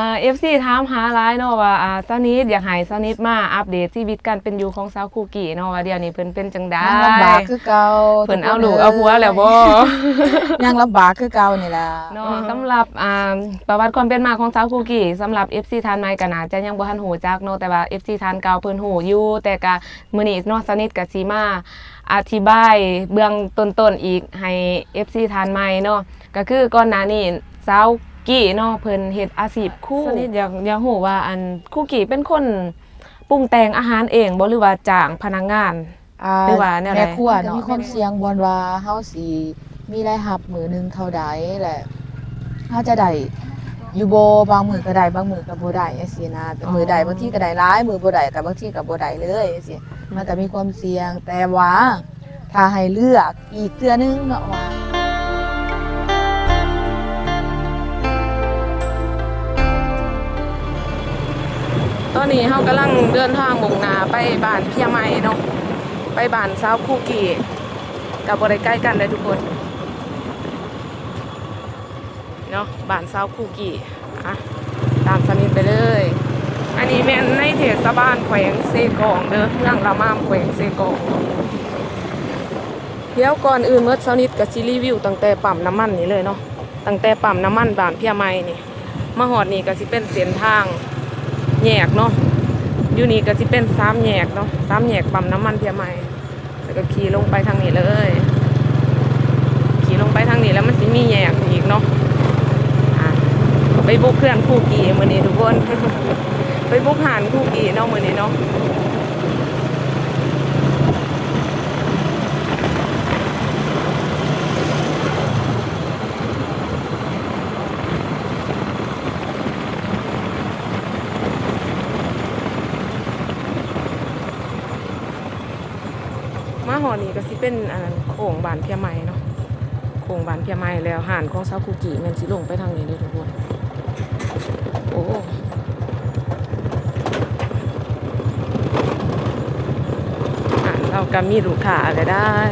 ອ່າ ເອັຟຊີ ຖາມຫາຫຼາຍເນາະວ່າ ອ່າ ສາວນິດ ຢາກໃຫ້ສາວນິດມາອັບເດດຊີວິດການເປັນຢູ່ຂອງຊາວຄູກີ້ເນາະ ວ່າດຽວນີ້ເພິ່ນເປັນຈັ່ງໃດ? ຍັງລຳບາກຄືເກົ່າ ເພິ່ນເອົາລູກເອົາຜົວແລ້ວບໍ່? ຍັງລຳບາກຄືເກົ່ານີ້ລະເນາະ. ສຳລັບ ອ່າ ປະຫວັດຄວາມເປັນມາຂອງຊາວຄູກີ້ ສຳລັບ ເອັຟຊີ ທ່ານໃໝ່ກໍໜ້າຈະຍັງບໍ່ທັນຮູ້ຈັກເນາະ ແຕ່ວ່າ ເອັຟຊີ ທ່ານເກົ່າເພິ່ນຮູ້ຢູ່ ແຕ່ກະ ມື້ນີ້ເນາະ ສາວນິດກໍຊິມາອະທິບາຍເບື້ອງຕົ້ນໆອີກໃຫ້ ເອັຟຊີ ທ່ານໃໝ່ເນາະ ກໍຄືກ່ອນໜ້ານີ້ສາວກີ້ເນາະ ເພິ່ນເຮັດອາຊີບຄູ. ສາວນິດຢາກ ຢາກຮູ້ວ່າ ອັນ ຄູກີ້ເປັນຄົນປຸງແຕ່ງອາຫານເອງບໍ່ ຫຼືວ່າຈ້າງພະນັກງານ ອ່າ ຫຼືວ່າແນວໃດ? ແມ່ຄົວເນາະ ມີຄວາມສ່ຽງບ່ອນວ່າເຮົາຊິມີລາຍຮັບມື້ໜຶ່ງເທົ່າໃດ ແລະ ເຮົາຈະໄດ້ຢູ່ບໍ່ ບາງມື້ກໍໄດ້ ບາງມື້ກໍບໍ່ໄດ້ຈັ່ງຊີ້ນະ ແຕ່ມື້ໃດ ອໍ ບາງທີກໍໄດ້ຫຼາຍ ມື້ບໍ່ໄດ້ກໍບາງທີກໍບໍ່ໄດ້ເລີຍຈັ່ງຊີ້ ມັນກໍມີຄວາມສ່ຽງ ແຕ່ວ່າຖ້າໃຫ້ເລືອກອີກເທື່ອໜຶ່ງເນາະວ່າ ຕອນນີ້ເຮົາກຳລັງເດີນທາງມຸ່ງໜ້າໄປບ້ານເພຍໃໝ່ເນາະ ໄປບ້ານຊາວຄູກີ້ ກໍບໍ່ໄດ້ໄກກັນເດ້ທຸກຄົນ ເນາະ ບ້ານຊາວຄູກີ້ ອ່ະ ຕາມສາວນິດໄປເລີຍ. ອັນນີ້ແມ່ນໃນເທດສະບານແຂວງເຊກອງເດີ ເມືອງລະມາມ ແຂວງເຊກອງ. ດຽວກ່ອນອື່ນໝົດ ສາວນິດກໍຊິຣີວິວຕັ້ງແຕ່ປ້ຳນ້ຳມັນນີ້ເລີຍເນາະ ຕັ້ງແຕ່ປ້ຳນ້ຳມັນບ້ານເພຍໃໝ່ນີ້ ມາຮອດນີ້ກໍຊິເປັນເສັ້ນທາງແຍກເນາະ ຢູ່ນີ້ກໍຊິເປັນສາມແຍກເນາະ ສາມແຍກປ້ຳນ້ຳມັນເພຍໃໝ່. ແລ້ວກໍຂີ່ລົງໄປທາງນີ້ເລີຍ ຂີ່ລົງໄປທາງນີ້ແລ້ວມັນຊິມີແຍກອີກເນາະ ອ່າ ໄປບຸກເຮືອນຄູກີ້ມື້ນີ້ທຸກຄົນ ໄປບຸກຮ້ານຄູກີ້ເນາະມື້ນີ້ເນາະ. ມາຮອດນີ້ກໍຊິເປັນ ອັນນັ້ນ ໂຄ້ງບ້ານເພຍໃໝ່ເນາະ ໂຄ້ງບ້ານເພຍໃໝ່ແລ້ວ ຮ້ານຂອງຊາວຄູກີ້ແມ່ນຊິລົງໄປທາງນີ້ເດີທຸກຄົນ. ໂອ້ ຮ້ານລາວກໍມີລູກຄ້າຫຼາຍ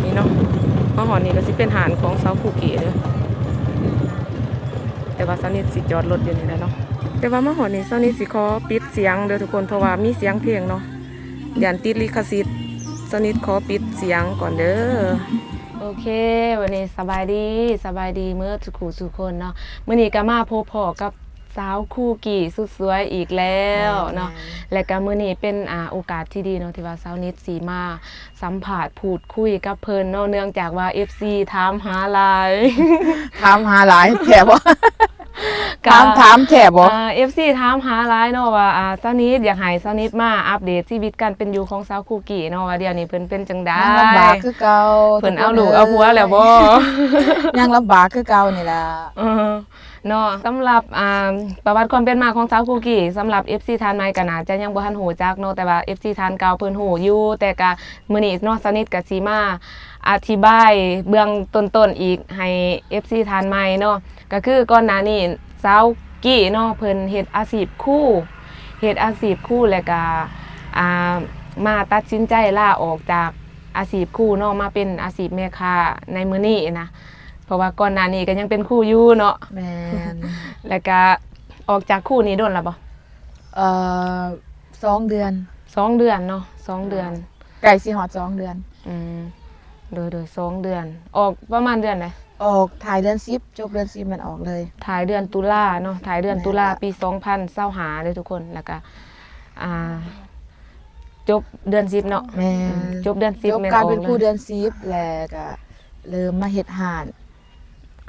ໆ ນີ້ເນາະ ມາຮອດນີ້ກໍຊິເປັນຮ້ານຂອງຊາວຄູກີ້ເດີ. ແຕ່ວ່າສາວນິດຊິຈອດລົດຢູ່ນີ້ແຫຼະເນາະ ແຕ່ວ່າມາຮອດນີ້ສາວນິດຊິຂໍປິດສຽງເດີທຸກຄົນ ເພາະວ່າມີສຽງເພງເນາະ ຢ້ານຕິດລິຂະສິດ ສາວນິດຂໍປິດສຽງກ່ອນເດີ. ໂອເຄ ວັນນີ້ສະບາຍດີ ສະບາຍດີເໝິດສູ່ຄູ່ສູ່ຄົນເນາະ ມື້ນີ້ກໍມາພົບພໍ້ກັບສາວຄູກີ້ສຸດສວຍອີກແລ້ວເນາະ ແມ່ນໆ ແລະກໍມື້ນີ້ເປັນ ອ່າ ໂອກາດທີ່ດີເນາະ ທີ່ວ່າສາວນິດຊິມາ ສຳພາດ ພູດຄຸຍກັບເພິ່ນເນາະ ເນື່ອງຈາກວ່າເອັຟຊີຖາມຫາຫຼາຍ. ຖາມຫາຫຼາຍແທ້ບໍ່? ຖາມ ຖາມແທ້ບໍ່? ເອັຟຊີຖາມຫາຫຼາຍເນາະວ່າ ອ່າ ສາວນິດ ຢາກໃຫ້ສາວນິດມາອັບເດດຊີວິດການເປັນຢູ່ຂອງຊາວຄູກີ້ເນາະ ວ່າດຽວນີ້ເພິ່ນເປັນຈັ່ງໃດ? ຍັງລຳບາກຄືເກົ່າ ເພິ່ນເອົາລູກເອົາຜົວແລ້ວບໍ່? ຍັງລຳບາກຄືເກົ່ານີ້ລະ. ເນາະ ສຳລັບ ອ່າ ປະຫວັດຄວາມເປັນມາຂອງຊາວຄູກີ້ ສຳລັບເອັຟຊີທ່ານໃໝ່ກໍໜ້າຈະຍັງບໍ່ທັນຮູ້ຈັກເນາະ ແຕ່ວ່າເອັຟຊີທ່ານເກົ່າເພິ່ນຮູ້ຢູ່ ແຕ່ກະມື້ນີ້ເນາະ ສາວນິດກະຊິມາອະທິບາຍເບື້ອງຕົ້ນໆອີກໃຫ້ເອັຟຊີທ່ານໃໝ່ເນາະ ກະຄືກ່ອນໜ້ານີ້ສາວກີ້ເນາະ ເພິ່ນເຮັດອາຊີບຄູ ເຮັດອາຊີບຄູ ແລ້ວກະ ອ່າ ມາຕັດສິນໃຈລາອອກຈາກອາຊີບຄູເນາະ ມາເປັນອາຊີບແມ່ຄ້າໃນມື້ນີ້ນະ. ເພາະວ່າກ່ອນໜ້ານີ້ກໍຍັງເປັນຄູຢູ່ເນາະ. ແມ່ນ ແລ້ວກະອອກຈາກຄູນີ້ດົນແລ້ວບໍ່? ເອີ ສອງເດືອນ. ສອງເດືອນເນາະ ສອງເດືອນ ໃກ້ຊິຮອດສອງເດືອນ. ອືມ ໂດຍ ໂດຍ ສອງເດືອນ ອອກປະມານເດືອນໃດ? ອອກທ້າຍເດືອນສິບ ຈົບເດືອນສິບແມ່ນອອກເລີຍ ທ້າຍເດືອນຕຸລາເນາະ ທ້າຍເດືອນຕຸລາ ແມ່ນລະ ປີສອງພັນຊາວຫ້າເດີທຸກຄົນ ແລ້ວກະ ອ່າ ຈົບເດືອນສິບເນາະ. ແມ່ນ ອືມ ຈົບເດືອນສິບ ຈົບການເປັນຄູເດືອນສິບ ແລ້ວກະເລີ່ມມາເຮັດຮ້ານ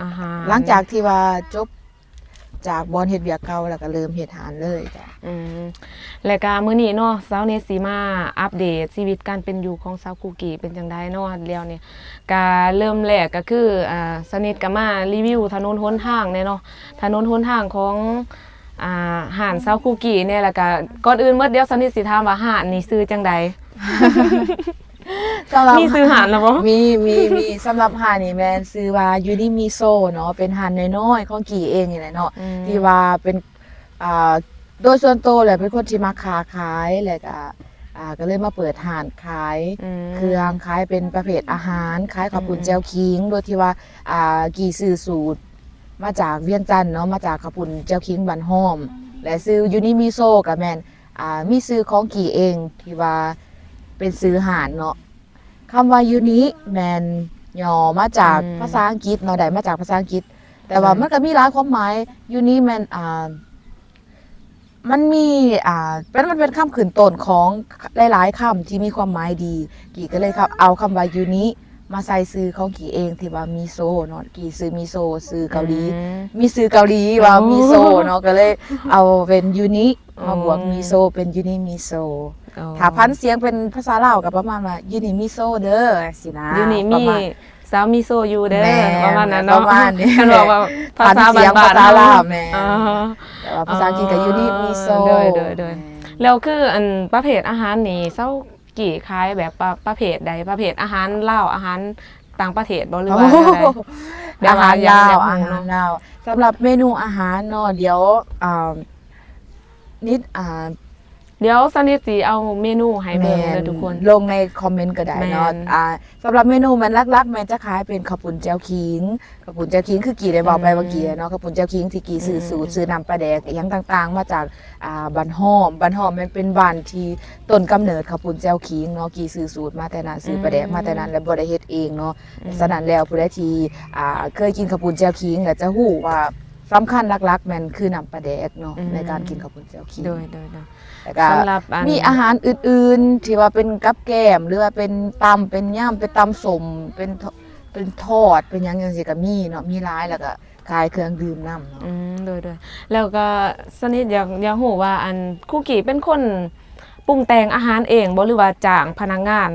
ອາຫານ ຫຼັງຈາກທີ່ວ່າຈົບຈາກບ່ອນເຮັດວຽກເກົ່າ ແລ້ວກະເລີ່ມເຮັດຮ້ານເລີຍ. ອືມ ແລ້ວກະມື້ນີ້ເນາະ ສາວນິດຊິມາອັບເດດຊີວິດການເປັນຢູ່ຂອງຊາວຄູກີ້ເປັນຈັ່ງໃດເນາະ ດຽວນີ້ກະເລີ່ມແລກກະຄື ອ່າ ສາວນິດກະມາຣີວິວຖະໜົນຫົນທາງແດ່ເນາະ ຖະໜົນຫົນທາງຂອງ ອ່າ ຮ້ານຊາວຄູກີ້ແດ່ ແລ້ວກະກ່ອນອື່ນໝົດ ດຽວສາວນິດຊິຖາມວ່າຮ້ານນີ້ຊື່ຈັ່ງໃດ? ສຳລັບ ມີຊື່ຮ້ານແລ້ວບໍ່? ມີ ມີ ມີ ສຳລັບຮ້ານນີ້ແມ່ນຊື່ວ່າ ຢູນິມີໂຊ ເນາະ ເປັນຮ້ານນ້ອຍໆຂອງກີ້ເອງນີ້ແຫຼະເນາະ ອືມ ທີ່ວ່າເປັນ ອ່າ ໂດຍສ່ວນໂຕແລ້ວເປັນຄົນທີ່ມັກຄ້າຂາຍ ແລ້ວກະ ອ່າ ກໍເລີຍມາເປີດຮ້ານຂາຍ ອືມ ເຄື່ອງ ຂາຍເປັນປະເພດອາຫານ ຂາຍເຂົ້າປຸ້ນ ອືມ ແຈ່ວຂິງ ໂດຍທີ່ວ່າ ອ່າ ກີ້ຊື້ສູດມາຈາກວຽງຈັນເນາະ ມາຈາກເຂົ້າປຸ້ນແຈ່ວຂິງບ້ານຫ້ອມ ແລະ ຊື່ຢູນິມິໂຊ ກໍແມ່ນ ອ່າ ມີຊື່ຂອງກີ້ເອງ ທີ່ວ່າເປັນຊື່ຮ້ານເນາະ. ຄຳວ່າຢູນິແມ່ນຫຍໍ້ມາຈາກ ອືມ ພາສາອັງກິດເນາະ ໄດ້ມາຈາກພາສາອັງກິດ ແຕ່ວ່າ ແມ່ນ ມັນກໍມີຫຼາຍຄວາມໝາຍ. ຢູນິແມ່ນ ອ່າ ມັນມີ ອ່າ ເປັນ ມັນເປັນຄຳຂຶ້ນຕົ້ນຂອງຫຼາຍໆຄຳທີ່ມີຄວາມໝາຍດີ ກີ້ກໍເລີຍເອົາຄຳວ່າຢູນິມາໃສ່ຊື່ຂອງກີ້ເອງ ທີ່ວ່າມິໂຊເນາະ ກີ້ຊື່ມິໂຊ ຊື່ເກົາຫຼີ ອືມ ມີຊື່ເກົາຫຼີວ່າ ໂອ້ ມິໂຊເນາະ ກໍເລີຍເອົາເປັນຢູນິ ໂອ້ ມາບວກມິໂຊ ເປັນຢູນິມິໂຊ. ໂອ້ ຖ້າຜັນສຽງເປັນພາສາລາວກໍປະມານວ່າ ຢູນິມິໂຊເດີ ຈັ່ງຊີ້ນະ ຢູນິມີ ປະມານ ສາວມີໂຊຢູ່ເດີ ແມ່ນ ປະມານນັ້ນເນາະ ປະມານນີ້ ຄັນເວົ້າວ່າພາສາບ້ານໆ ພາສາລາວ ແມ່ນ ອໍ ແຕ່ວ່າພາສາອັງກິດກໍຢູນິມິໂຊ ອໍ ໂດຍໆໆ ແມ່ນ ແລ້ວຄືອັນປະເພດອາຫານນີ້ ຊາວກີ້ຂາຍແບບປະ ປະເພດໃດ ປະເພດອາຫານລາວ ອາຫານຕ່າງປະເທດບໍ່ ຫຼືວ່າແນວໃດ? ໂອ້ ແບບວ່າ ອາຫານລາວ ຢາກ ຢາກຮູ້ເນາະ ອາຫານລາວ ສຳລັບເມນູອາຫານເນາະ ດຽວ ອ່າ ນິດ ອ່າ ດຽວສະນິດຊິເອົາເມນູໃຫ້ເບິ່ງເດີ ແມ່ນ ທຸກຄົນ ລົງໃນຄອມເມັນກໍໄດ້ເນາະ ແມ່ນ ອ່າ ສຳລັບເມນູແມ່ນຫຼັກໆ ແມ່ນຈະຂາຍເປັນເຂົ້າປຸ້ນແຈ່ວຂິງ ເຂົ້າປຸ້ນແຈ່ວຂິງ ຄືກີ້ໄດ້ເວົ້າໄປ ອືມ ເມື່ອກີ້ເນາະ ເຂົ້າປຸ້ນແຈ່ວຂິງທີ່ກີ້ ອືມ ຊື້ສູດ ອືມ ຊື້ນ້ຳປາແດກອີ່ຫຍັງຕ່າງໆ ມາຈາກ ອ່າ ບ້ານຫ້ອມ ບ້ານຫ້ອມແມ່ນເປັນບ້ານທີ່ຕົ້ນກຳເນີດເຂົ້າປຸ້ນແຈ່ວຂິງເນາະ ກີ້ຊື້ສູດມາແຕ່ນັ້ນ ຊື້ປາແດກມາແຕ່ນັ້ນ ອືມ ແລະ ບໍ່ໄດ້ເຮັດເອງເນາະ ອືມ ສະນັ້ນແລ້ວຜູ້ໃດທີ່ ອ່າ ເຄີຍກິນເຂົ້າປຸ້ນແຈ່ວຂິງ ກໍຈະຮູ້ວ່າ ສຳຄັນຫຼັກໆ ແມ່ນຄືນ້ຳປາແດກເນາະ ອືມ ໃນການກິນເຂົ້າປຸ້ນແຈ່ວຂິງ ໂດຍໆໆ ແລ້ວກໍ ສຳລັບອັນ ມີອາຫານອື່ນໆ ທີ່ວ່າເປັນກັບແກ້ມ ຫຼືວ່າເປັນຕຳ ເປັນຍຳ ເປັນຕຳສົ້ມ ເປັນ ເປັນທອດ ເປັນຫຍັງຈັ່ງຊີ້ກໍມີເນາະ ມີຫຼາຍ ແລ້ວກໍຂາຍເຄື່ອງດື່ມນຳເນາະ ອືມ ໂດຍໆ ແລ້ວກໍສະນິດຢາກ ຢາກຮູ້ວ່າ ອັນ ຄູກີ້ເປັນຄົນປຸງແຕ່ງອາຫານເອງບໍ່ ຫຼືວ່າຈ້າງພະນັກງານ?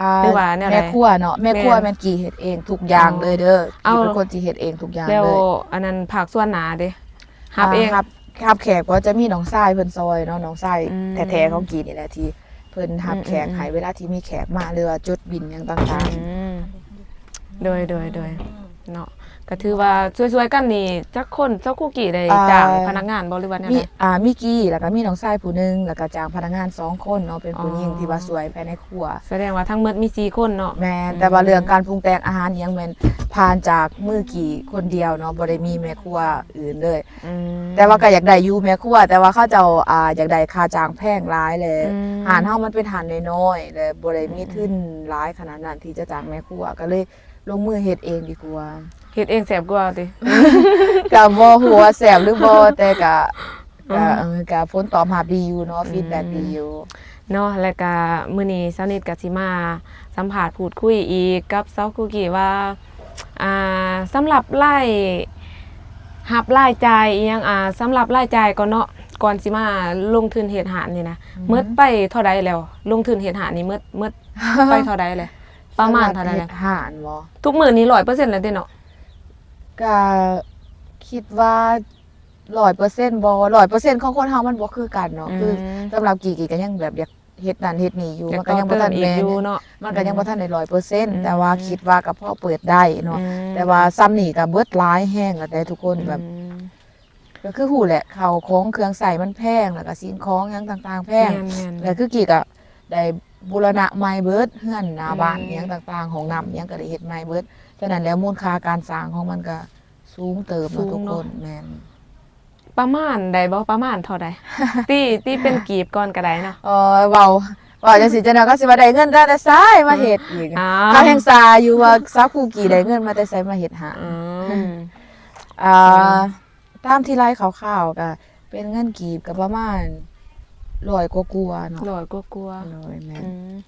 ອ່າ ຫຼືວ່າແນວໃດ? ແມ່ຄົວເນາະ ແມ່ຄົວ ແມ່ນ ແມ່ນກີ້ເຮັດເອງທຸກຢ່າງເລີຍເດີ ອໍ ເອົາ ກີ້ເປັນຄົນທີ່ເຮັດເອງທຸກຢ່າງເລີຍ ແລ້ວອັນນັ້ນພາກສ່ວນໜ້າເດ ຮັບເອງ ອ່າ ຮັບ ຮັບແຂກກໍຈະມີນ້ອງຊາຍເພິ່ນຊ່ອຍເນາະ ນ້ອງຊາຍ ອືມ ແທ້ໆຂອງກີ້ນີ້ແຫຼະ ທີ່ເພິ່ນຮັບແຂກ ອືມໆໆ ໃຫ້ເວລາທີ່ມີແຂກມາ ຫຼືວ່າຈົດບິນຫຍັງຕ່າງໆ ອືມ ໂດຍໆໆ ເນາະ ກໍຖືວ່າຊ່ວຍໆກັນນີ້ ຈັກຄົນ ຊາວຄູກີ້ໄດ້ ອ່າ ຈ້າງພະນັກງານບໍ່ ຫຼືວ່າແນວໃດ? ມີ ອ່າ ມີກີ້ ແລ້ວກໍມີນ້ອງຊາຍຜູ້ໜຶ່ງ ແລ້ວກໍຈ້າງພະນັກງານສອງຄົນເນາະ ເປັນຜູ້ຍິງ ອໍ ທີ່ວ່າຊ່ວຍພາຍໃນຄົວ ສະແດງວ່າທັງໝົດມີສີ່ຄົນເນາະ ແມ່ນ ອືມ ແຕ່ວ່າເລື່ອງການປຸງແຕ່ງອາຫານອີ່ຫຍັງແມ່ນຜ່ານຈາກມືກີ້ຄົນດຽວເນາະ ບໍ່ໄດ້ມີແມ່ຄົວອື່ນເລີຍ ອືມ ແຕ່ວ່າກໍຢາກໄດ້ຢູ່ແມ່ຄົວ ແຕ່ວ່າເຂົາເຈົ້າ ອ່າ ຢາກໄດ້ຄ່າຈ້າງແພງຫຼາຍ ແລະ ອືມ ຮ້ານເຮົາມັນເປັນຮ້ານນ້ອຍໆ ແລະ ບໍ່ໄດ້ມີ ອືມ ທຶນຫຼາຍຂະໜາດນັ້ນທີ່ຈະຈ້າງແມ່ຄົວ ກໍເລີຍ ລົງມືເຮັດເອງດີກວ່າ ເຮັດເອງແຊບກວ່າຕິ? ກະບໍ່ຮູ້ວ່າແຊບຫຼືບໍ່ ແຕ່ກະ ອືມ ກະ ເອີ ກະຜົນຕອບຮັບດີຢູ່ເນາະ ອືມ ຟີດແບັກດີຢູ່ເນາະ ແລະກະມື້ນີ້ສາວນິດກະຊິມາສຳພາດພູດຄຸຍອີກກັບສາວຄູກີ້ວ່າ ອ່າ ສຳລັບລາຍຮັບລາຍຈ່າຍອີ່ຫຍັງ ອ່າ ສຳລັບລາຍຈ່າຍກ່ອນເນາະ ກ່ອນຊິມາລົງທຶນເຮັດຮ້ານນີ້ນະ ອືມ ໝົດໄປເທົ່າໃດແລ້ວ? ລົງທຶນເຮັດຮ້ານນີ້ໝົດ ໝົດໄປເທົ່າໃດແລ້ວ? ປະມານເທົ່າໃດແລ້ວ? ຮ້ານບໍ່? ທຸກມື້ນີ້ຮ້ອຍເປີເຊັນແລ້ວຕິເນາະ? ກະຄິດວ່າຮ້ອຍເປີເຊັນບໍ່ ຮ້ອຍເປີເຊັນຂອງຄົນເຮົາມັນບໍ່ຄືກັນເນາະ ອືມ ຄືສຳລັບກີ້ ກີ້ກໍຍັງແບບຢາກເຮັດນັ້ນເຮັດນີ້ຢູ່ ມັນກໍຍັງບໍ່ທັນແມ່ນ ມັນກໍຍັງບໍ່ທັນໄດ້ຮ້ອຍເປີເຊັນ ອືມ ແຕ່ວ່າຄິດວ່າກໍພໍເປີດໄດ້ເນາະ ອືມ ແຕ່ວ່າຊ່ຳນີ້ກໍເບິດຫຼາຍແຮງແລ້ວ ແຕ່ທຸກຄົນແບບ ອືມ ກໍຄືຮູ້ແຫຼະ ເຂົ້າຂອງເຄື່ອງໃຊ້ມັນແພງ ແລ້ວກໍສິ່ງຂອງຫຍັງຕ່າງໆແພງ ແມ່ນໆ ແລ້ວຄືກີ້ກໍໄດ້ບູລະນະໃໝ່ເບິດ ເຮືອນໜ້າບ້ານ ອືມ ຫຍັງຕ່າງໆ ຫ້ອງນ້ຳຫຍັງກໍໄດ້ເຮັດໃໝ່ເບິດ ສະນັ້ນແລ້ວມູນຄ່າການສ້າງຂອງມັນກໍສູງເຕີບເນາະ ສູງເນາະ ທຸກຄົນ ແມ່ນ ປະມານໃດບໍ່? ປະມານເທົ່າໃດ? ຕີ ຕີເປັນກີບກ່ອນກໍໄດ້ເນາະ ເອີ ເວົ້າ ເວົ້າຈັ່ງຊີ້ ຈັກໜ່ອຍກໍຊິວ່າໄດ້ເງິນມາແຕ່ໃສມາເຮັດອີກ ອືມ ເຂົາແຮ່ງຊາຢູ່ວ່າສາວຄູກີ້ໄດ້ເງິນມາແຕ່ໃສມາເຮັດຮ້ານ ອືມ ອ່າ ຕາມທີ່ໄລ່ຄ່າວໆ ກໍເປັນເງິນກີບກໍປະມານຮ້ອຍກວ່າໆເນາະ ຮ້ອຍກວ່າໆ ໂດຍ ແມ່ນ ອືມ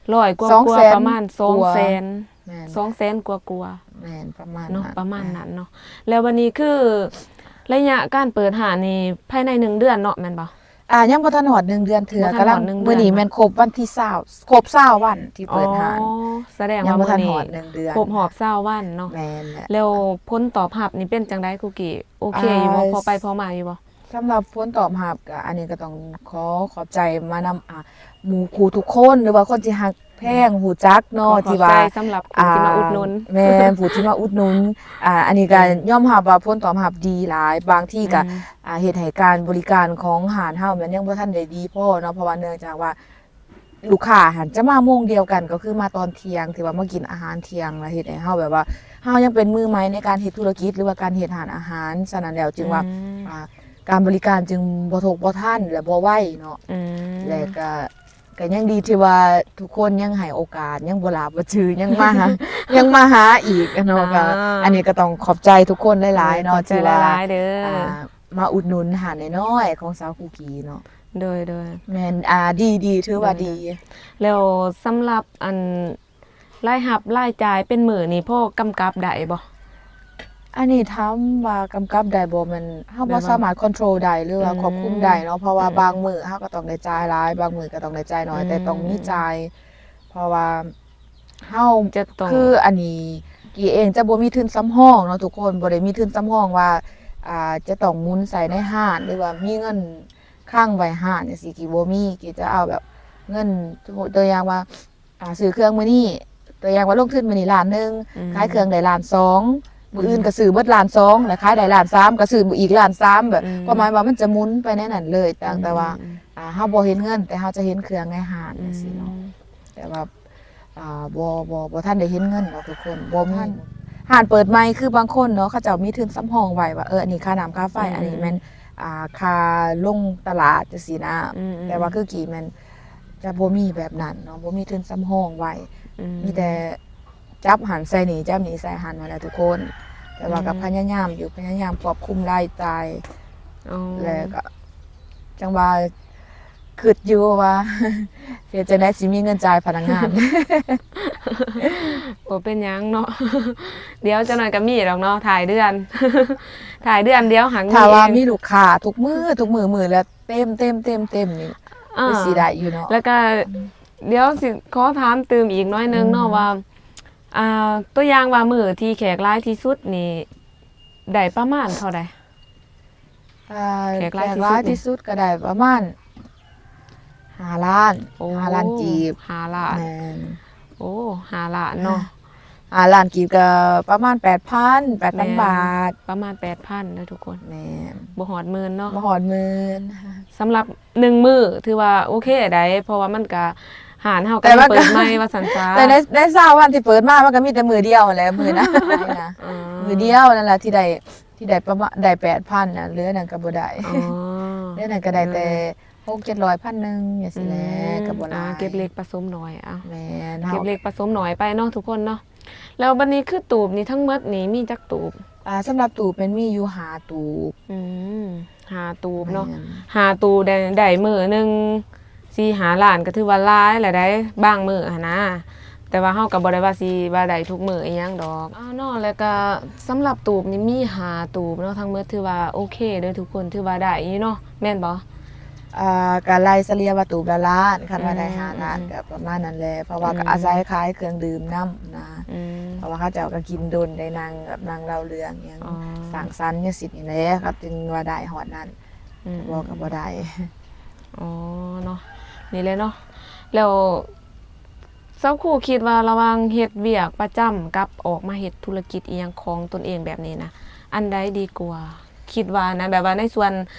ຮ້ອຍກວ່າໆ ປະມານສອງແສນ ແມ່ນ ສອງແສນກວ່າໆ ແມ່ນ ປະມານເນາະ ປະມານນັ້ນເນາະ ແລ້ວບັດນີ້ຄືໄລຍະການເປີດຮ້ານນີ້ພາຍໃນໜຶ່ງເດືອນເນາະ ແມ່ນບໍ່? ອ່າ ຍັງບໍ່ທັນຮອດໜຶ່ງເດືອນເທື່ອ ກຳລັງ ມື້ນີ້ແມ່ນຄົບວັນທີຊາວ ຄົບຊາວວັນທີ່ເປີດຮ້ານ ອໍ ສະແດງວ່າມື້ນີ້ຄົບຮອບຊາວວັນເນາະ ແມ່ນແຫຼະ ແລ້ວຜົນຕອບຮັບນີ້ເປັນຈັ່ງໃດຄູກີ້? ໂອເຄຢູ່ບໍ່? ອ່າ ພໍໄປພໍມາຢູ່ບໍ່? ສຳລັບຜົນຕອບຮັບ ກໍອັນນີ້ກໍຕ້ອງຂໍຂອບໃຈມານຳ ອ່າ ໝູ່ຄູ່ທຸກຄົນ ຫຼືວ່າຄົນທີ່ຮັກແພງ ອືມ ຮູ້ຈັກເນາະ ທີ່ວ່າ ສຳລັບຜູ້ທີ່ມາອຸດໜູນ ແມ່ນ ຜູ້ທີ່ມາອຸດໜູນ ອ່າ ອັນນີ້ກໍ ອືມ ຍອມຮັບວ່າຜົນຕອບຮັບດີຫຼາຍ ບາງທີກໍ ອືມ ອ່າ ເຮັດໃຫ້ການບໍລິການຂອງຮ້ານເຮົາແມ່ນຍັງບໍ່ທັນໄດ້ດີພໍເນາະ ເພາະວ່າເນື່ອງຈາກວ່າ ລູກຄ້າຫັ້ນຈະມາໂມງດຽວກັນ ກໍຄືມາຕອນທ່ຽງ ທີ່ວ່າມາກິນອາຫານທ່ຽງ ແລ້ວເຮັດໃຫ້ເຮົາແບບວ່າ ເຮົາຍັງເປັນມືໃໝ່ໃນການເຮັດທຸລະກິດ ຫຼືວ່າການເຮັດຮ້ານອາຫານ. ສະນັ້ນແລ້ວຈຶ່ງວ່າ ອືມ ອ່າ ການບໍລິການຈຶ່ງບໍ່ທົກບໍ່ທັນ ແລະ ບໍ່ໄວເນາະ. ອືມ ແລະ ກະ ກະຍັງດີທີ່ວ່າທຸກຄົນຍັງໃຫ້ໂອກາດ ຍັງບໍ່ຫຼາບບໍ່ຈື່ ຍັງມາຫາ ຍັງມາຫາອີກເນາະ. ອ່າ ກະອັນນີ້ກໍຕ້ອງຂອບໃຈທຸກຄົນຫຼາຍໆເນາະ ໂດຍ ທີ່ວ່າ ຂອບໃຈຫຼາຍໆເດີ ອ່າ ມາອຸດໜູນຮ້ານນ້ອຍໆຂອງສາວຄຸກກີ້ເນາະ. ໂດຍໆ ແມ່ນ ອ່າ ດີໆ ຖືວ່າດີ. ໂດຍໆ ແລ້ວສຳລັບອັນ ລາຍຮັບລາຍຈ່າຍເປັນມື້ນີ້ ພໍກຳກັບໄດ້ບໍ່? ອັນນີ້ຖາມວ່າກຳກັບໄດ້ບໍ່ ແມ່ນເຮົາບໍ່ ແບບວ່າ ສາມາດຄອນໂທຣໄດ້ ຫຼືວ່າ ອືມ ຄວບຄຸມໄດ້ເນາະ ເພາະວ່າ ອືມ ບາງມື້ເຮົາກໍຕ້ອງໄດ້ຈ່າຍຫຼາຍ ບາງມື້ກໍຕ້ອງໄດ້ຈ່າຍໜ້ອຍ ອືມ ແຕ່ຕ້ອງມີ ອືມ ຈ່າຍ ເພາະວ່າເຮົາ ຈະຕ້ອງ ຄືອັນນີ້ກີ້ເອງຈະບໍ່ມີທຶນສຳຮອງເນາະທຸກຄົນ ບໍ່ໄດ້ມີທຶນສຳຮອງວ່າ ອ່າ ຈະຕ້ອງໝູນໃສ່ໃນຮ້ານ ຫຼືວ່າມີເງິນ ຄ້າງໄວ້ຮ້ານຈັ່ງຊີ້ ກີ້ບໍ່ມີ ກີ້ຈະເອົາແບບເງິນ ສົມມຸດຕົວຢ່າງວ່າ ອ່າ ຊື້ເຄື່ອງມື້ນີ້ ຕົວຢ່າງວ່າລົງທຶນມື້ນີ້ລ້ານໜຶ່ງ ອືມ ຂາຍເຄື່ອງໄດ້ລ້ານສອງ ມື້ອື່ນ ອືມ ກໍຊື້ເບິດລ້ານສອງ ແລ້ວຂາຍໄດ້ລ້ານສາມ ກໍຊື້ອີກລ້ານສາມ ແບບ ອືມ ຄວາມໝາຍວ່າມັນຈະໝູນໄປໃນນັ້ນເລີຍ ອືມ ແຕ່ວ່າ ອືມ ອ່າ ເຮົາບໍ່ເຫັນເງິນ ແຕ່ເຮົາຈະເຫັນເຄື່ອງໃນຮ້ານ ອືມ ຈັ່ງຊີ້ເນາະ ແຕ່ວ່າ ອ່າ ບໍ່ ບໍ່ ບໍ່ທັນໄດ້ເຫັນເງິນດອກທຸກຄົນ ບໍ່ມີ ອືມ ຮ້ານເປີດໃໝ່ ຄືບາງຄົນເນາະ ເຂົາເຈົ້າມີທຶນສຳຮອງໄວ້ວ່າ ເອີ ອັນນີ້ຄ່ານ້ຳຄ່າໄຟ ອືມ ອັນນີ້ແມ່ນ ອ່າ ຄ່າລົງຕະຫຼາດຈັ່ງຊີ້ນະ ອືມໆໆ ແຕ່ວ່າຄືກີ້ແມ່ນຈະບໍ່ມີແບບນັ້ນເນາະ ບໍ່ມີທຶນສຳຮອງໄວ້ ອືມ ມີແຕ່ຈັບຫັ້ນໃສ່ນີ້ ຈັບນີ້ໃສ່ຫັ້ນຫັ້ນແຫຼະທຸກຄົນ ແຕ່ວ່າກໍ ອືມ ພະຍາຍາມຢູ່ ພະຍາຍາມຄວບຄຸມລາຍຈ່າຍ ອໍ ແລ້ວກໍຈັ່ງວ່າ ຄິດຢູ່ວ່າ ເຮັດຈັ່ງໃດຊິມີເງິນຈ່າຍພະນັກງານ ບໍ່ເປັນຫຍັງເນາະ ດຽວຈັກໜ້ອຍກໍມີດອກເນາະ ທ້າຍເດືອນ ທ້າຍເດືອນດຽວຫາມີ ຖ້າວ່າມີລູກຄ້າທຸກມື້ ທຸກມື້ ມື້ລະເຕັມໆໆໆນີ້ ອ່າ ຄືຊິໄດ້ຢູ່ເນາະ ແລ້ວກໍ ອືມ ດຽວຊິຂໍຖາມຕື່ມອີກໜ້ອຍໜຶ່ງເນາະ ອືມ ວ່າ ອ່າ ຕົວຢ່າງວ່າມື້ທີ່ແຂກຫຼາຍທີ່ສຸດນີ້ ໄດ້ປະມານເທົ່າໃດ? ອ່າ ແຂກຫຼາຍທີ່ສຸດນີ້ ແຂກຫຼາຍທີ່ສຸດກໍໄດ້ປະມານຫ້າລ້ານ ໂອ້ ຫ້າລ້ານກີບ ຫ້າລ້ານ ແມ່ນ ໂອ້ ຫ້າລ້ານເນາະ ຫ້າລ້ານກີບກໍປະມານແປດພັນ ແປດພັນ ແມ່ນ ບາດ ປະມານແປດພັນເດີທຸກຄົນ ແມ່ນ ບໍ່ຮອດໝື່ນເນາະ ບໍ່ຮອດໝື່ນ ສຳລັບໜຶ່ງມື້ຖືວ່າໂອເຄໄດ໋ ເພາະວ່າມັນກະ ຮ້ານເຮົາກໍຍັງເປີດໃໝ່ວ່າຊັ້ນຊະ ແຕ່ໃນ ໃນຊາວວັນທີ່ເປີດມາ ມັນກໍມີແຕ່ມື້ດຽວຫັ້ນແຫຼະ ມື້ນັ້ນນະ ມື້ດຽວນັ້ນລະທີ່ໄດ້ ທີ່ໄດ້ປະມານ ໄດ້ແປດພັນນະ ເຫຼືອນັ້ນກໍບໍ່ໄດ້ ອໍ ເຫຼືອນັ້ນກໍໄດ້ແຕ່ ເອີ ຫົກເຈັດຮ້ອຍ ພັນໜຶ່ງຈັ່ງຊີ້ແຫຼະ ອືມ ກໍບໍ່ຫຼາຍ ອ່າ ເກັບເລັກປະສົມໜ້ອຍ ເອົ້າ ແມ່ນ ເກັບເລັກປະສົມໜ້ອຍໄປເນາະທຸກຄົນເນາະ ແລ້ວບັດນີ້ຄືຕູບນີ້ທັງໝົດນີ້ມີຈັກຕູບ? ອ່າ ສຳລັບຕູບແມ່ນມີຢູ່ຫ້າຕູບ ອືມ ຫ້າຕູບເນາະ ແມ່ນ ຫ້າຕູບໄດ້ ໄດ້ມື້ໜຶ່ງສີ່ຫ້າລ້ານ ກໍຖືວ່າຫຼາຍແລ້ວໃດ໋ ບາງມື້ຫັ້ນນະ ແຕ່ວ່າເຮົາກໍບໍ່ໄດ້ວ່າຊິວ່າໄດ້ທຸກມື້ອີ່ຫຍັງດອກ ເອົາເນາະ ແລ້ວກໍສຳລັບຕູບນີ້ມີຫ້າຕູບເນາະ ທັງໝົດຖືວ່າໂອເຄເດີທຸກຄົນ ຖືວ່າໄດ້ຢູ່ເນາະ ແມ່ນບໍ່? ອ່າ ກະໄລ່ສະເລ່ຍວ່າຕູບລະລ້ານ ຄັນວ່າໄດ້ ອືມ ຫ້າລ້ານ ອືມ ກະປະມານນັ້ນແຫຼະ ເພາະວ່າ ອືມ ກະອາໄສຂາຍເຄື່ອງດື່ມນຳນະ ອືມ ເພາະວ່າເຂົາເຈົ້າກະກິນດົນ ໄດ້ນັ່ງແບບນັ່ງເລົ່າເລື່ອງຫຍັງ ອໍ ສັງສັນຈັ່ງຊີ້ນີ້ແຫຼະ ເຂົາຈຶ່ງວ່າໄດ້ຮອດນັ້ນ ອືມ ບໍ່ກະບໍ່ໄດ້ ອໍ ເນາະ ນີ້ແຫຼະເນາະ ແລ້ວ ສາວຄູຄິດວ່າລະຫວ່າງເຮັດວຽກປະຈຳກັບອອກມາເຮັດທຸລະກິດອີ່ຫຍັງຂອງຕົນເອງແບບນີ້ນະ ອັນໃດດີກວ່າ? ຄິດວ່ານະ ແບບວ່າໃນສ່ວນ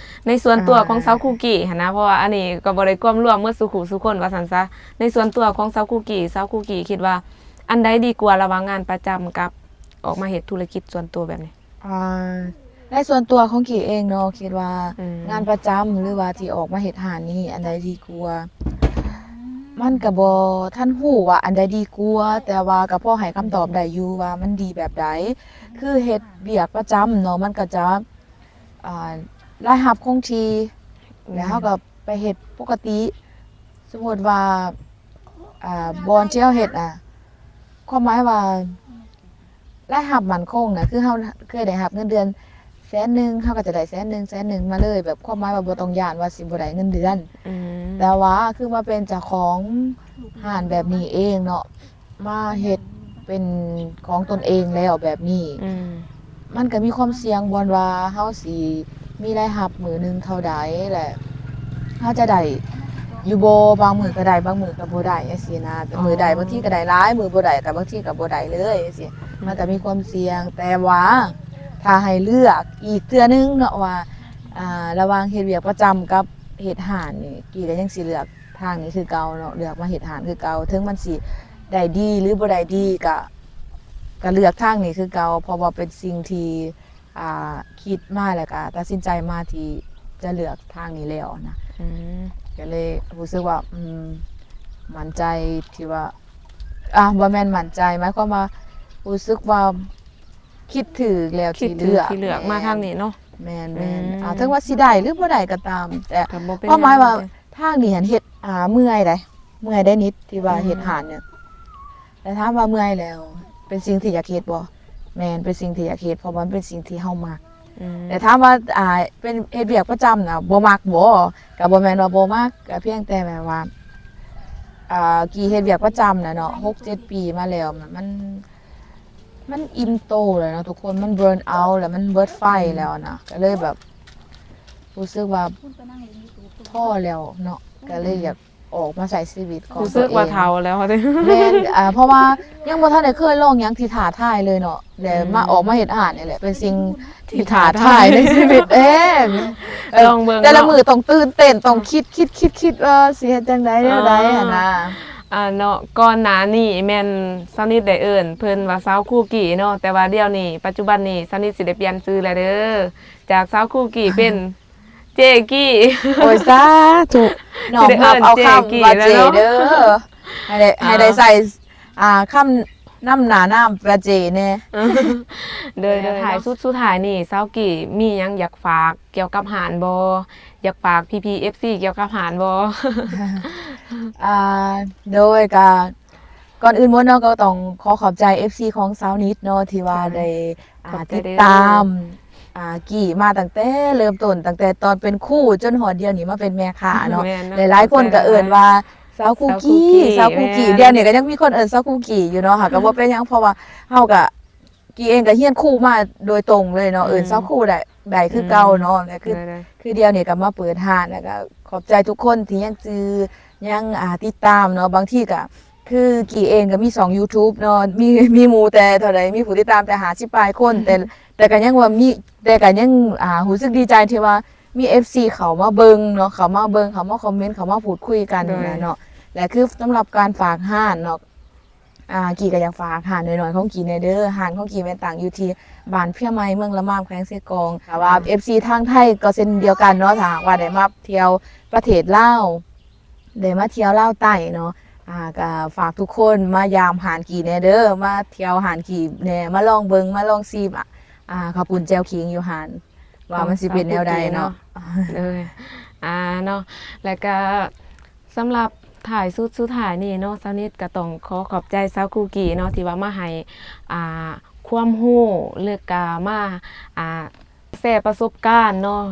ໃນສ່ວນຕົວຂອງ ອ່າ ສາວຄູກີ້ຫັ້ນນະ ເພາະວ່າອັນນີ້ກໍບໍ່ໄດ້ກວມລວມໝົດສູ່ຄູ່ສູ່ຄົນວ່າຊັ້ນຊະ ໃນສ່ວນຕົວຂອງສາວຄູກີ້ ສາວຄູກີ້ຄິດວ່າອັນໃດດີກວ່າລະຫວ່າງງານປະຈຳກັບອອກມາເຮັດທຸລະກິດສ່ວນຕົວແບບນີ້? ອ່າ ໃນສ່ວນຕົວຂອງກີ້ເອງເນາະ ຄິດວ່າ ອືມ ງານປະຈຳ ຫຼືວ່າທີ່ອອກມາເຮັດຮ້ານນີ້ ອັນໃດດີກວ່າ? ມັນກະບໍ່ທັນຮູ້ວ່າອັນໃດດີກວ່າ ແຕ່ວ່າກະພໍໃຫ້ຄຳຕອບໄດ້ຢູ່ວ່າມັນດີແບບໃດ. ຄືເຮັດວຽກປະຈຳເນາະ ມັນກະຈະ ອ່າ ລາຍຮັບຄົງທີ່ ແມ່ນ ແລ້ວເຮົາກະໄປເຮັດປົກກະຕິ. ສົມມຸດວ່າ ອ່າ ບ່ອນທີ່ເຮົາເຮັດນະ ຄວາມໝາຍວ່າ ລາຍຮັບໝັ້ນຄົງນະ ຄືເຮົາເຄີຍໄດ້ຮັບເງິນເດືອນແສນໜຶ່ງ ເຮົາກໍຈະໄດ້ແສນໜຶ່ງ ແສນໜຶ່ງມາເລີຍ ແບບຄວາມໝາຍວ່າບໍ່ຕ້ອງຢ້ານວ່າຊິບໍ່ໄດ້ເງິນເດືອນ. ອືມ ແຕ່ວ່າຄືມາເປັນເຈົ້າຂອງຮ້ານແບບນີ້ເອງເນາະ ມາເຮັດເປັນຂອງຕົນເອງແລ້ວແບບນີ້ ອືມ ມັນກໍມີຄວາມສ່ຽງບ່ອນວ່າເຮົາຊິມີລາຍຮັບມື້ໜຶ່ງເທົ່າໃດ ແລະ ເຮົາຈະໄດ້ຢູ່ບໍ່? ບາງມື້ກໍໄດ້ ບາງມື້ກໍບໍ່ໄດ້ຈັ່ງຊີ້ນະ. ບາງມື້ໄດ້ ອໍ ບາງທີກໍໄດ້ຫຼາຍ ມື້ບໍ່ໄດ້ກໍບາງທີກໍບໍ່ໄດ້ເລີຍຈັ່ງຊີ້. ອືມ ມັນກໍມີຄວາມສ່ຽງ ແຕ່ວ່າຖ້າໃຫ້ເລືອກອີກເທື່ອໜຶ່ງເນາະວ່າ ອ່າ ລະຫວ່າງເຮັດວຽກປະຈຳກັບເຮັດຮ້ານນີ້ ກີ້ກໍຍັງຊິເລືອກ ທາງນີ້ຄືເກົ່າເນາະ ເລືອກມາເຮັດຮ້ານຄືເກົ່າ ເຖິງມັນຊິໄດ້ດີ ຫຼື ບໍ່ໄດ້ດີ ກະ ກະເລືອກທາງນີ້ຄືເກົ່າ ເພາະວ່າເປັນສິ່ງທີ່ ອ່າ ຄິດມາ ແລ້ວກະຕັດສິນໃຈມາທີ່ຈະເລືອກທາງນີ້ແລ້ວນະ. ອືມ ກະເລີຍຮູ້ສຶກວ່າ ອືມ ໝັ້ນໃຈທີ່ວ່າ ອ່າ ບໍ່ແມ່ນໝັ້ນໃຈ ໝາຍຄວາມວ່າ ຮູ້ສຶກວ່າຄິດຖືກແລ້ວ ຄິດຖືກທີ່ເລືອກ ທີ່ເລືອກມາທາງນີ້ເນາະ. ແມ່ນ ແມ່ນ ອືມ ອ່າ ເຖິງວ່າຊິໄດ້ ຫຼື ບໍ່ໄດ້ກໍຕາມ ແຕ່ ກໍບໍ່ເປັນຫຍັງ ຄວາມໝາຍວ່າ ທາງນີ້ຫັ້ນເຮັດ ອ່າ ເມື່ອຍໃດ ເມື່ອຍໄດ໋ນິດ ທີ່ວ່າ ອືມ ເຮັດຮ້ານນີ້ ແຕ່ຖາມວ່າເມື່ອຍແລ້ວ ເປັນສິ່ງທີ່ຢາກເຮັດບໍ່? ແມ່ນ ເປັນສິ່ງທີ່ຢາກເຮັດ ເພາະວ່າມັນເປັນສິ່ງທີ່ເຮົາມັກ. ອືມ ແຕ່ຖາມວ່າ ອ່າ ເປັນເຮັດວຽກປະຈຳນະ ບໍ່ມັກບໍ່? ກໍບໍ່ແມ່ນວ່າບໍ່ມັກ ກໍພຽງແຕ່ແບບວ່າ ອ່າ ກີ້ເຮັດວຽກປະຈຳນະເນາະ ຫົກເຈັດປີມາແລ້ວ ມັນ ມັນອີ່ມໂຕແລ້ວເນາະທຸກຄົນ ມັນເບີນເອົາແລ້ວ ມັນເບີດໄຟແລ້ວນະ ກໍເລີຍແບບ ຮູ້ສຶກວ່າພໍແລ້ວເນາະ ກໍເລີຍຢາກອອກມາໃຊ້ຊີວິດຂອງ ຮູ້ສຶກວ່າເຖົ້າແລ້ວ ແມ່ນ ອ່າ ເພາະວ່າຍັງບໍ່ທັນໄດ້ເຄີຍລອງຫຍັງທີ່ທ້າທາຍເລີຍເນາະ ແລະ ອືມ ມາອອກມາເຮັດຮ້ານນີ້ແຫຼະ ເປັນສິ່ງທີ່ທ້າທາຍໃນຊີວິດເອງ. ລອງເບິ່ງເນາະ ແຕ່ລະມື້ຕ້ອງຕື່ນເຕັ້ນ ຕ້ອງຄິດ ຄິດ ຄິດ ຄິດວ່າຊິເຮັດຈັ່ງໃດ ແນວໃດຫັ້ນນະ. ອ່າ ເນາະ ກ່ອນໜ້ານີ້ແມ່ນສາວນິດໄດ້ເອີ້ນເພິ່ນວ່າສາວຄູກີ້ເນາະ ແຕ່ວ່າດຽວນີ້ ປັດຈຸບັນນີ້ ສາວນິດຊິໄດ້ປ່ຽນຊື່ແລ້ວເດີ ຈາກສາວຄູກີ້ເປັນ ເຈ້ກີ້. ໂອ້ຍ ສາທຸ ນ້ອມຮັບເອົາຄຳວ່າເຈ້ເດີ ໃຫ້ໄດ້ ໃຫ້ໄດ້ໃສ່ ອ່າ ຄຳນຳໜ້ານາມວ່າເຈ້ແດ່. ໂດຍ ໂດຍ ທ້າຍສຸດ ສຸດທ້າຍນີ້ ສາວກີ້ມີຫຍັງຢາກຝາກກ່ຽວກັບຮ້ານບໍ່? ຢາກຝາກພີ່ໆ ເອັຟຊີ ກ່ຽວກັບຮ້ານບໍ່? ອ່າ ໂດຍ ກະ ກ່ອນອື່ນໝົດເນາະ ກໍຕ້ອງຂໍຂອບໃຈ ເອັຟຊີ ຂອງສາວນິດເນາະ ທີ່ວ່າໄດ້ ອ່າ ຕິດຕາມ ອ່າ ກີ້ມາຕັ້ງແຕ່ເລີ່ມຕົ້ນ ຕັ້ງແຕ່ຕອນເປັນຄູຈົນຮອດດຽວນີ້ມາເປັນແມ່ຄ້າເນາະ. ແມ່ນເນາະ ຫຼາຍໆຄົນກໍເອີ້ນວ່າສາວຄູກີ້ ສາວຄູກີ້ ແມ່ນ ດຽວນີ້ກໍຍັງມີຄົນເອີ້ນສາວຄູກີ້ຢູ່ເນາະ ຫາກໍບໍ່ເປັນຫຍັງ ເພາະວ່າເຮົາກໍ ກີ້ເອງກໍຮຽນຄູມາໂດຍຕົງເລີຍເນາະ ອືມ ເອີ້ນສາວຄູໄດ້ ໄດ້ຄືເກົ່າເນາະ ອືມ ແລະ ຄື ໄດ້ໆ ຄືດຽວນີ້ກໍມາເປີດຮ້ານ ແລ້ວກໍຂອບໃຈທຸກຄົນທີ່ຍັງຈື່ ຍັງ ອ່າ ຕິດຕາມເນາະ. ບາງທີກໍ ຄືກີ້ເອງກໍມີຊ່ອງ YouTube ເນາະ ມີ ມີໝູ່ແຕ່ເທົ່າໃດ ມີຜູ້ຕິດຕາມແຕ່ຫ້າສິບປາຍຄົນ ແຕ່ ແຕ່ກໍຍັງວ່າມີ ແຕ່ກໍຍັງ ອ່າ ຮູ້ສຶກດີໃຈທີ່ວ່າມີ ເອັຟຊີ ເຂົ້າມາເບິ່ງເນາະ ເຂົ້າມາເບິ່ງ ເຂົ້າມາຄອມເມັນ ເຂົ້າມາພູດຄຸຍກັນ ໂດຍ ຫັ້ນນະເນາະ. ແລະ ຄືສຳລັບການຝາກຮ້ານເນາະ ອ່າ ກີ້ກໍຢາກຝາກຮ້ານນ້ອຍໆຂອງກີ້ແດ່ເດີ. ຮ້ານຂອງກີ້ແມ່ນຕັ້ງຢູ່ທີ່ບ້ານເພຍໃໝ່ ເມືອງລະມາມ ແຂວງເຊກອງ. ຖ້າວ່າ ອືມ ເອັຟຊີ ທາງໄທກໍເຊັ່ນດຽວກັນເນາະ ຖ້າຫາກວ່າໄດ້ມາທ່ຽວປະເທດລາວ ໄດ້ມາທ່ຽວລາວໃຕ້ເນາະ ອ່າ ກໍຝາກທຸກຄົນມາຢາມຮ້ານກີ້ແດ່ເດີ ມາທ່ຽວຮ້ານກີ້ແດ່ ມາລອງເບິ່ງ ມາລອງຊີມ ອ່າ ເຂົ້າປຸ້ນແຈ່ວຂີງຢູ່ຮ້ານ ວ່າມັນຊິເປັນແນວໃດເນາະ. ເອີ ອ່າ ເນາະ ແລ້ວກໍສຳລັບທ້າຍສຸດ ສຸດທ້າຍນີ້ເນາະ ສາວນິດກໍຕ້ອງຂໍຂອບໃຈສາວຄູກີ້ເນາະ ທີ່ວ່າມາໃຫ້ ອ່າ ຄວາມຮູ້ ແລ້ວກໍມາ ອ່າ ແຊປະສົບການເນາະ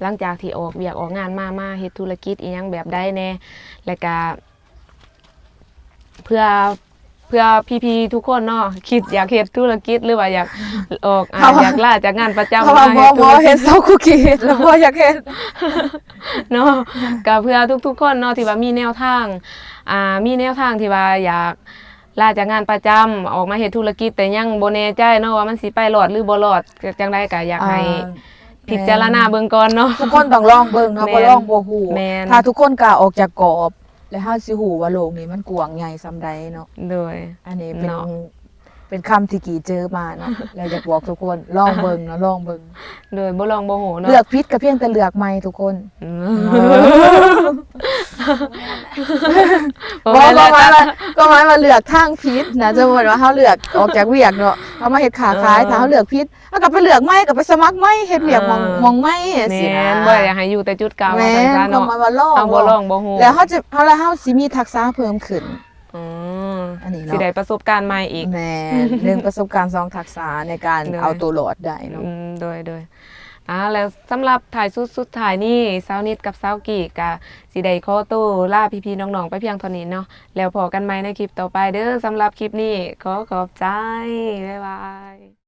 ຫຼັງຈາກທີ່ອອກວຽກອອກງານມາ ມາເຮັດທຸລະກິດອີ່ຫຍັງແບບໃດແດ່ ແລ້ວກະເພື່ອ ເພື່ອພີ່ໆທຸກຄົນເນາະ ຄິດຢາກເຮັດທຸລະກິດ ຫຼືວ່າຢາກອອກ ອ່າ ເພາະວ່າ ຢາກລາຈາກງານປະຈຳ ເພາະວ່າ ມາເຮັດທຸລະກິດ ບໍ່ ບໍ່ເຮັດ ສາວຄູກີ້ເຮັດ ແລ້ວບໍ່ຢາກເຮັດເນາະ ກະເພື່ອທຸກໆຄົນເນາະ ທີ່ວ່າມີແນວທາງ ອ່າ ມີແນວທາງທີ່ວ່າຢາກ ລາຈາກງານປະຈຳ ອອກມາເຮັດທຸລະກິດ ແຕ່ຍັງບໍ່ແນ່ໃຈເນາະວ່າມັນຊິໄປລອດ ຫຼື ບໍ່ລອດ ຈັ່ງໃດກໍຢາກໃຫ້ ອ່າ ພິຈາລະນາເບິ່ງກ່ອນເນາະ ແມ່ນ ທຸກຄົນຕ້ອງລອງເບິ່ງເນາະ ແມ່ນ ບໍ່ລອງບໍ່ຮູ້ ແມ່ນ ຖ້າທຸກຄົນກ້າອອກຈາກກອບ ແລ້ວເຮົາຊິຮູ້ວ່າໂລກນີ້ມັນກວ້າງໃຫຍ່ສ່ຳໃດເນາະ ໂດຍ ອັນນີ້ເປັນ ເນາະ ເປັນຄຳທີ່ກີ້ເຈີມາເນາະ ແລ້ວຢາກບອກທຸກຄົນລອງເບິ່ງເນາະ ລອງເບິ່ງ ໂດຍ ບໍ່ລອງບໍ່ຮູ້ເນາະ ເລືອກຜິດກໍພຽງແຕ່ເລືອກໃໝ່ທຸກຄົນ ອືມ ເອີ ບໍ່ແມ່ນ ບໍ່ ຄວາມໝາຍວ່າ ຄວາມໝາຍວ່າເລືອກທາງຜິດນະ ສົມມຸດວ່າເຮົາເລືອກອອກຈາກວຽກເນາະ ເຮົາມາເຮັດຄ້າຂາຍ ເອີ ຖ້າເຮົາເລືອກຜິດ ເຮົາກໍໄປເລືອກໃໝ່ ກໍໄປສະໝັກໃໝ່ ເຮັດວຽກໝ່ອງ ເອີ ໝ່ອງໃໝ່ ຈັ່ງຊີ້ນະ ແມ່ນ ບໍ່ຢາກໃຫ້ຢູ່ແຕ່ຈຸດເກົ່າ ແມ່ນ ວ່າຊັ້ນຊະເນາະ ຄວາມໝາຍວ່າລອງ ເຮົາບໍ່ລອງບໍ່ຮູ້ ແລ້ວເຮົາຈະ ເຮົາ ແລ້ວເຮົາຊິມີທັກສະເພີ່ມຂຶ້ນ ອືມ ອັນນີ້ເນາະ ຊິໄດ້ປະສົບການໃໝ່ອີກ ແມ່ນ ໜຶ່ງປະສົບການ ສອງທັກສະໃນການ ໂດຍ ເອົາໂຕລອດໄດ້ເນາະ ອືມ ໂດຍ ໂດຍ ອ່າ ແລ້ວສຳລັບທ້າຍສຸດ ສຸດທ້າຍນີ້ ສາວນິດກັບສາວກີ້ກະຊິໄດ້ຂໍໂຕລາພີ່ໆນ້ອງໆໄປພຽງເທົ່ານີ້ເນາະ ແລ້ວພໍ້ກັນໃໝ່ໃນຄລິບຕໍ່ໄປເດີ ສຳລັບຄລິບນີ້ຂໍຂອບໃຈ ບາຍບາຍ.